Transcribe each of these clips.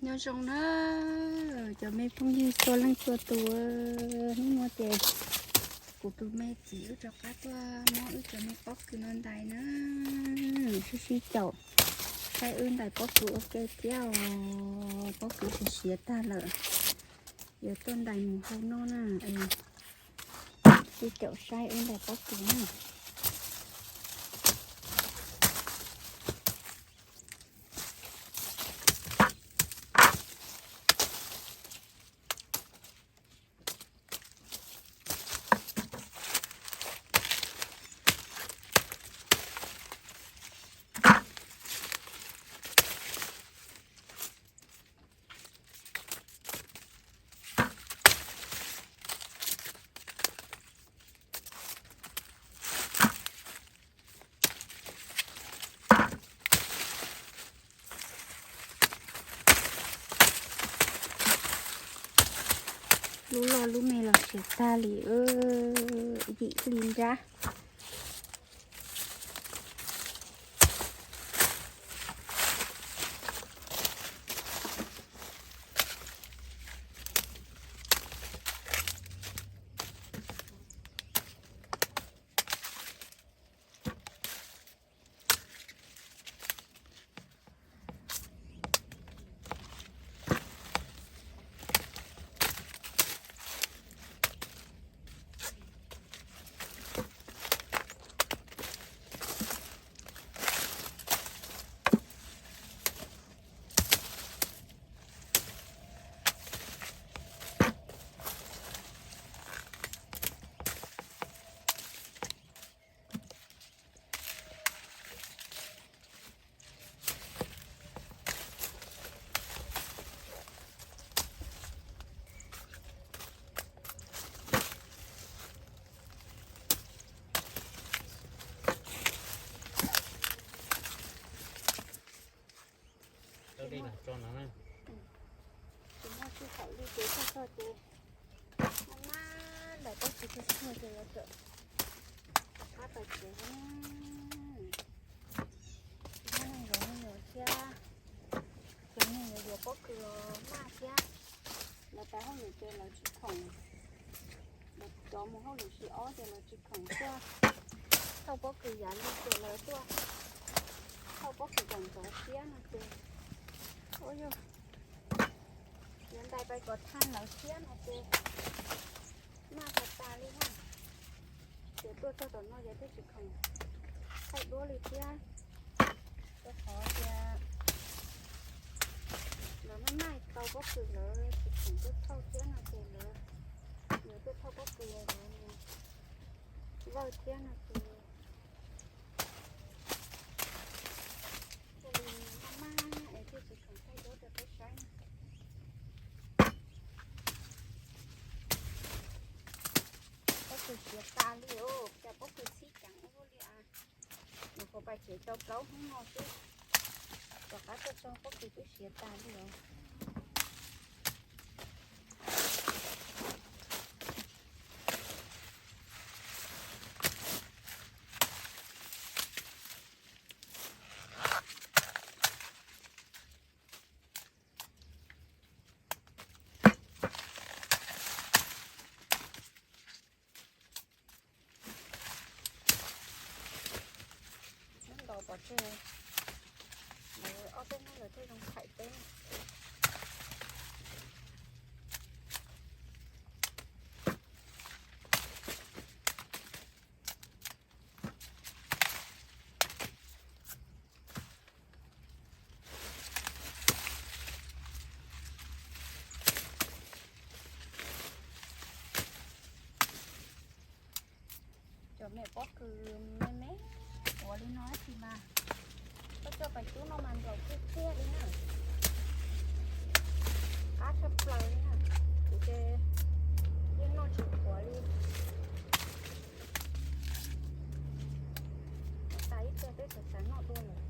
Nyob zoo na cov me phooj ywg txhua leej txhua tus, hnub no ces kuv tus me txiv wb rov qab tuaj muab wb cov me pob kws no ntais na, sib sib caum saib wb ntais pob kws ua ke thiab os. Pob kws siav siav tag lawm, yuav tuaj ntais mus hau noj na. Sib caum saib wb ntais pob kws na. Lub loj lub me los siav tag li, yim hli nrab. Tsis muaj sij hawm li ces txog txog ces maj maj ntais pob kws txog txog ces yuav rov qab pais tsev. Tsis muaj neeg yuav me nyuam thiab, cov neeg yuav yuav pob kws los maj thiab. Lawv pais hauj lwm ces lawv tsis khoom, lawv cov mus hauj lwm xyoo ob ces lawv tsis khoom tuaj thauj pob kws yav li ces lawv tuaj thauj pob kws kom ntxov siab no ces, ua yog yuav ntais pais kom tag lawv siab no ces maj tas tas li na. Ces tuaj txog tom no ces twb tsis khoom thaij duab li thiab, rau qhov tias lawv maj maj tau pob kws lawv tsis khoom tuaj thauj thiab no ces lawv yuav tuaj thauj pob kws lawv vawj thiab no ces thiaj li maj maj es thiaj tsis khoom thaij duab rau peb saib na. Pob kws siav tas li os, cas pob kws txhib ceev ua luaj li as. Nyuam qhuav pais tsev tau plaub hnub no xwb, rov qab tuaj txog pob kws twb siav tas li os. Nyob nkaus pov tseg, lawv ob peb hnub lawv thiaj zoo thaij peb. Cov me pob kws me me ua li no tab sis mas koj coj pais cub no mas nplaum kiag kiag li na. Qab tshaj plaws li na. Kuv ces yeej noj tsis huav li. Tas ib pliag peb xav xav noj dua lawm.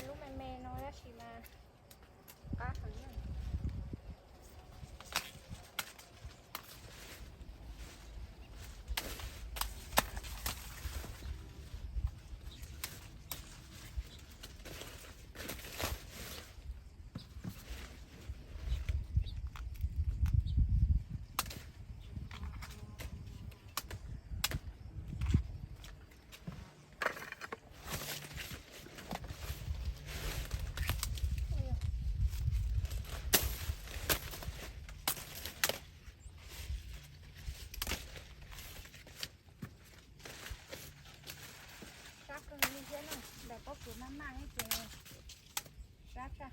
Lub me me no tab sis mas qab heev na. Sab kawg li thiab na, daim pob kws maj maj ces sab tshaj.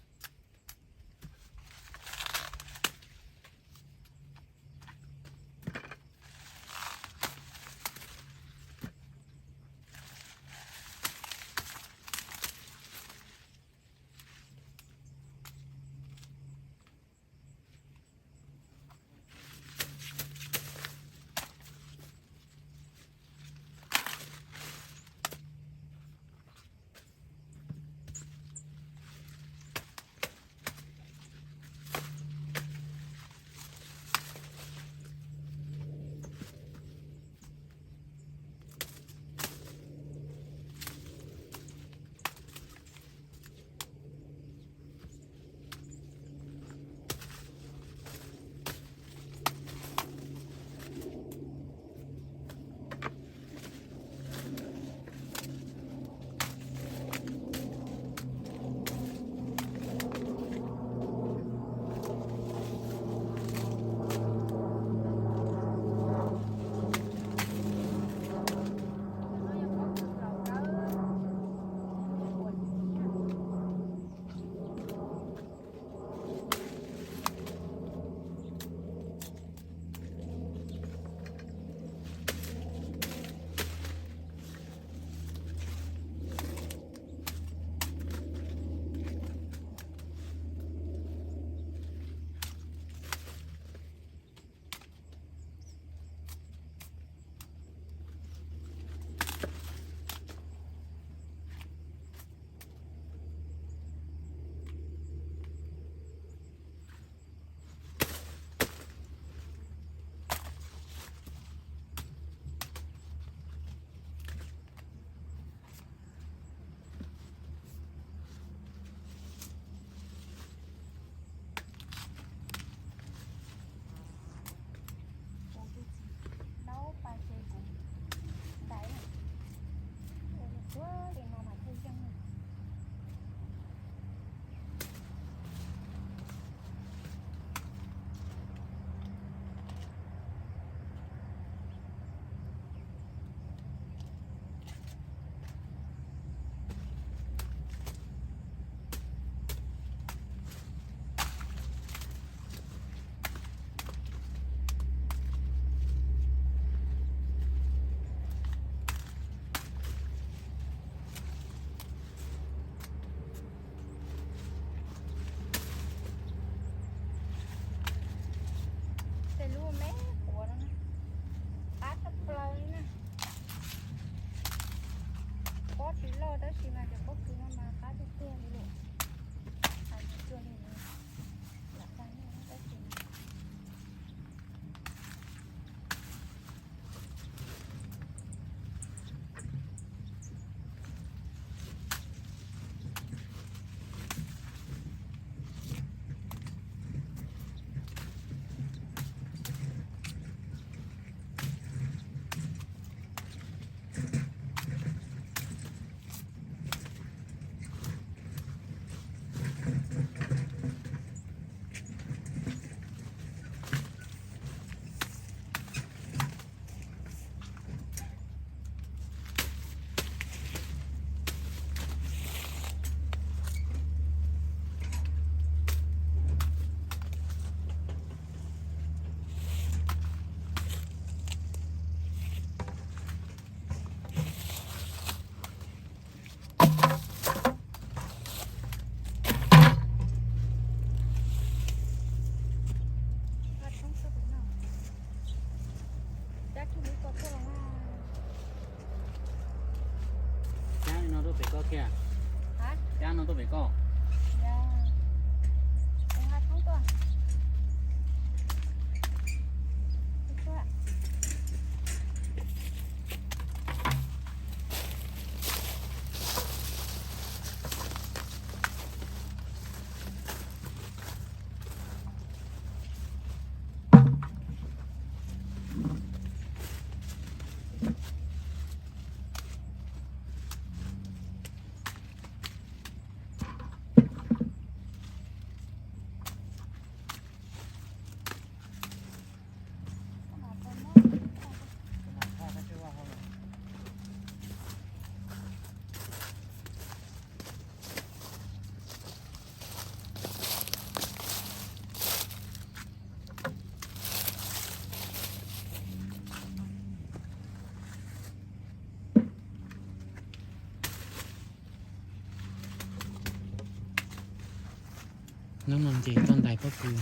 Hnub no ces tuaj ntais pob kws,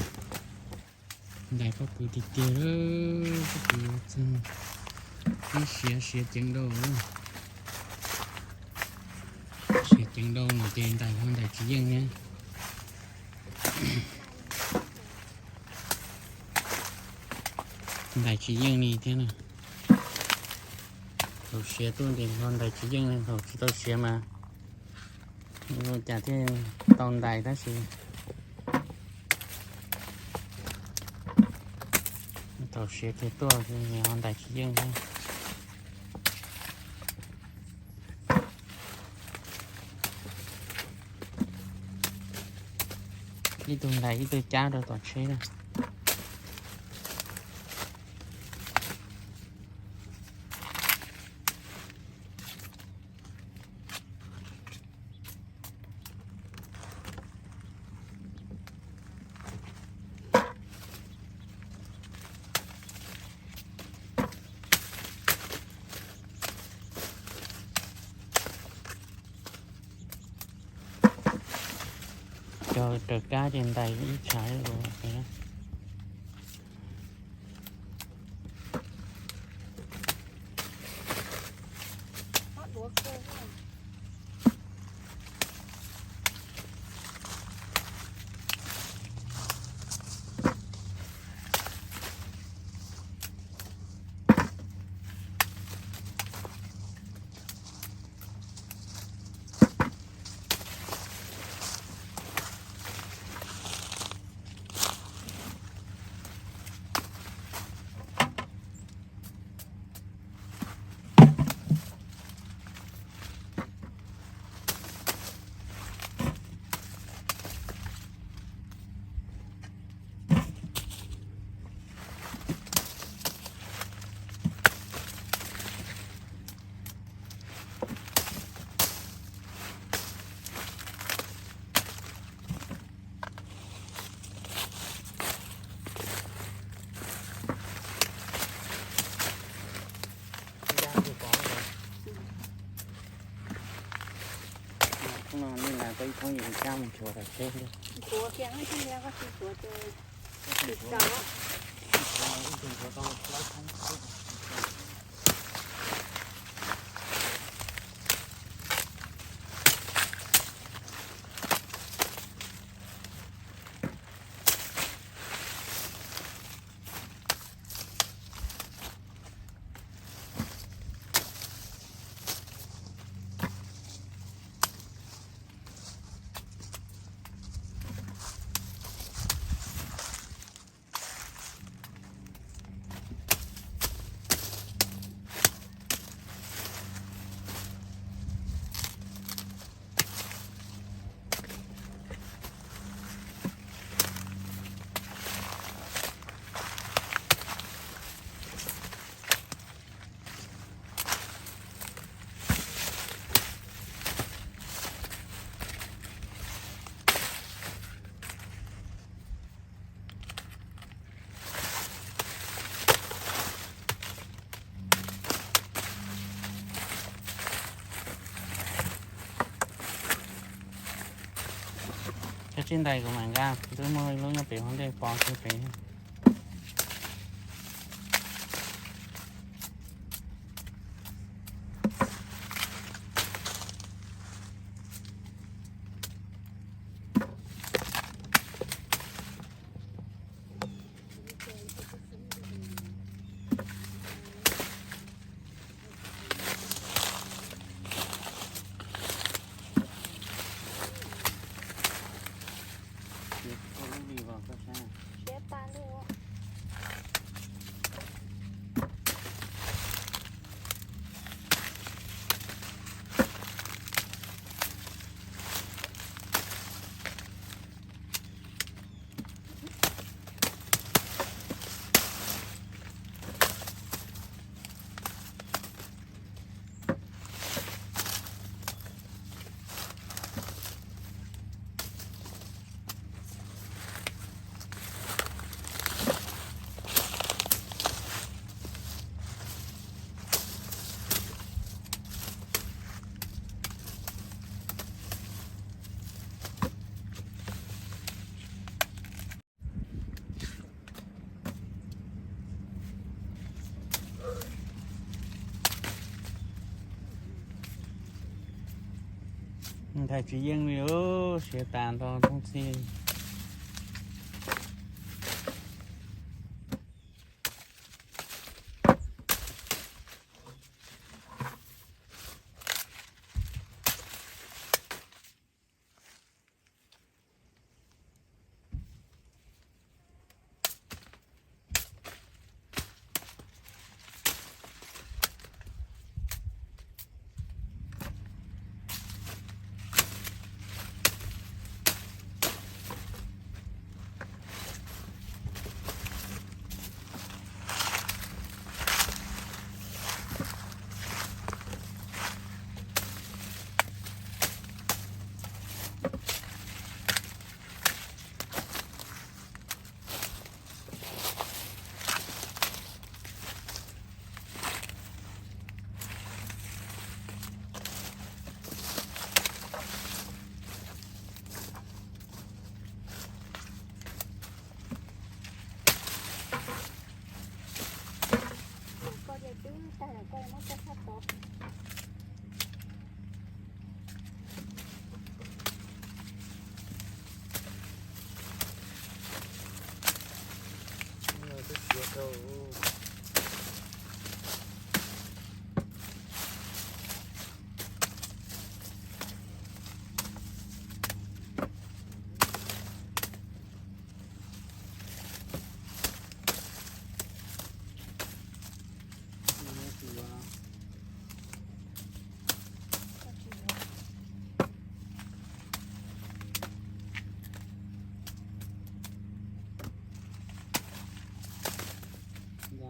ntais pob kws tiag tiag lawm, pob kws txog ib siav siav ceev dau, siav ceev dau no ces ntais ho ntais tsis yeej thiab. Ntais tsis yeej li thiab na. Thaum siav tuaj ces ho ntais tsis yeej li, thaum tsis tau siav mas ua cas thiaj tau ntais tab sis thaum siav kiag tuaj ho ntais tsis yeej thiab. Ib tug ntais ib tug cab rau tom tsheb na. Cog raws kab ces ntais ib tshav ua. Hnub no nej lav tau ib thoob yim cab mus nchuav tom tsheb thiab. Cov tsib ntais kuv mam nqa, twb muaj ib lub nyob pem hauv ntej pov kiag pem. Siab tas li. Nthaij tsis yeej li, siav tas nrho thoob txhij.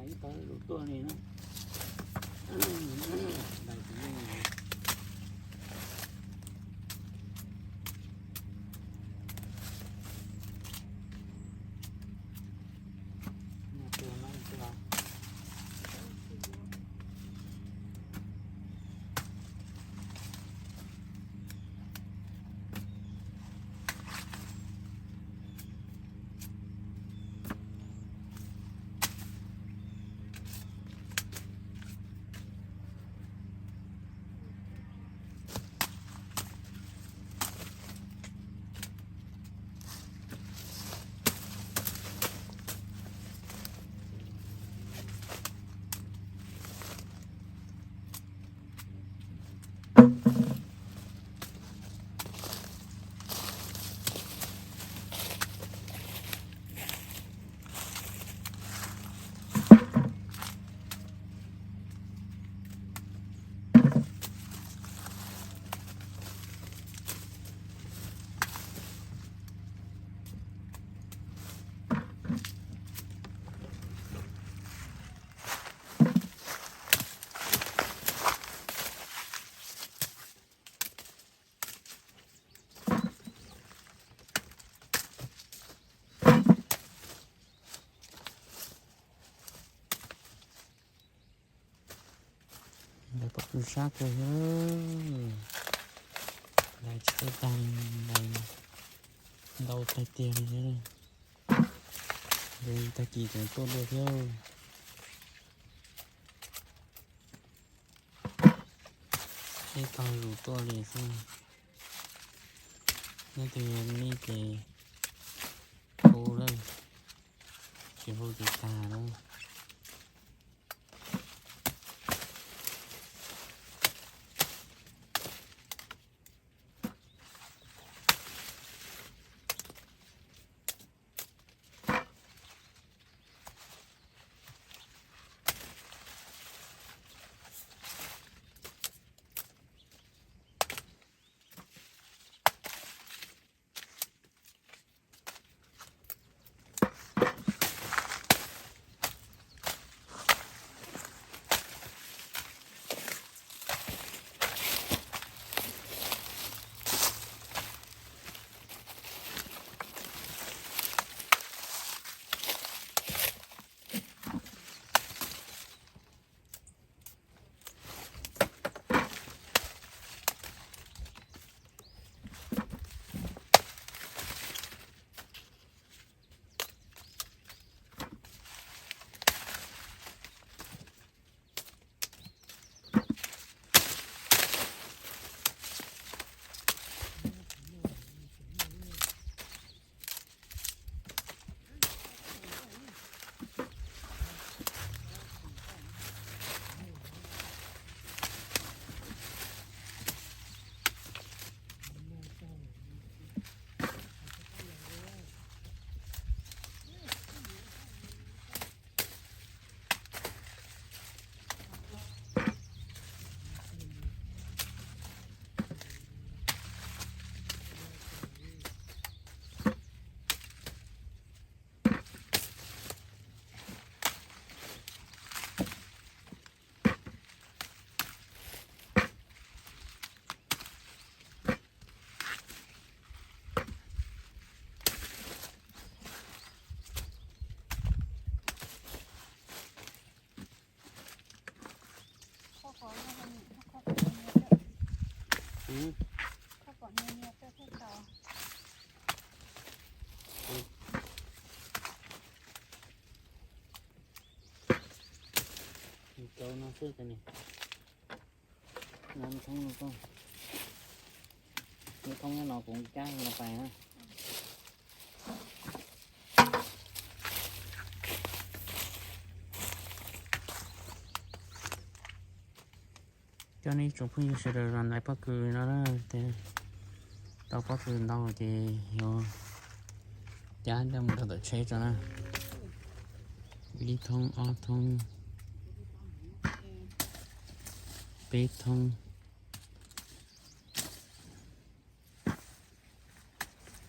Ib tag lus tuaj li na. Lawv pom kws sab kawg thiab. Lawv tsis txawj tag li, lawv ntau tag tiag li thiab. Tag kis tseem tuaj dua thiab. Ib tog zus tuaj li xwb. Nyob twg li ces hu lawm, tsis hu ces tag lawm. No xwb ces, no thoob no, thoob no kuv cab no pais na. Coj nej tsoom phooj ywg sawv daws los ntais pob kws no na. Tau pob kws ntau ces yuav cab coj mus rau tom tsheb tso na. Ib thoob, ob thoob, peb thoob.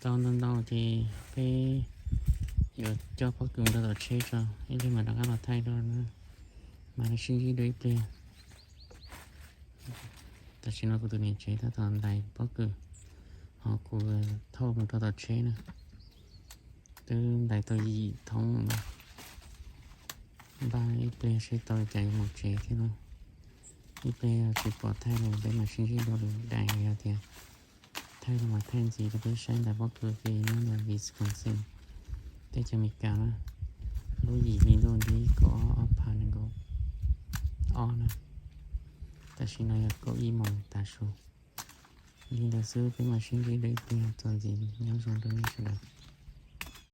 Tau ntau ntau ces peb yuav coj pob kws mus rau tom tsheb tso, ib pliag mam rov qab los thaij dua, mam li sib ntsib dua ib pliag. Tam sim no kuv tus niam tsev tab tom ntais pob kws, ho kuv thauj mus rau tom tsheb na. Twb ntais tau yim thoob lawm. Npaj ib pliag seb tau li cas yuav mus tsev thiab na. Ib pliag yog tsis pom thaij no peb mam sib ntsib dua lwm daim, yog tias thaij no mas thaij ntxiv rau peb saib ntais pob kws ke nyob ntawm Wisconsin, teb chaws Amelikas na. Lub yim li ntuj nti kaum ob phav nees nkaum ob na. Tam sim no yog kaum ib moos tav su. Li ntawd xwb, peb mam sib ntsib dua ib pliag, txuas ntxiv, nyob zoo rau nej sawv daws.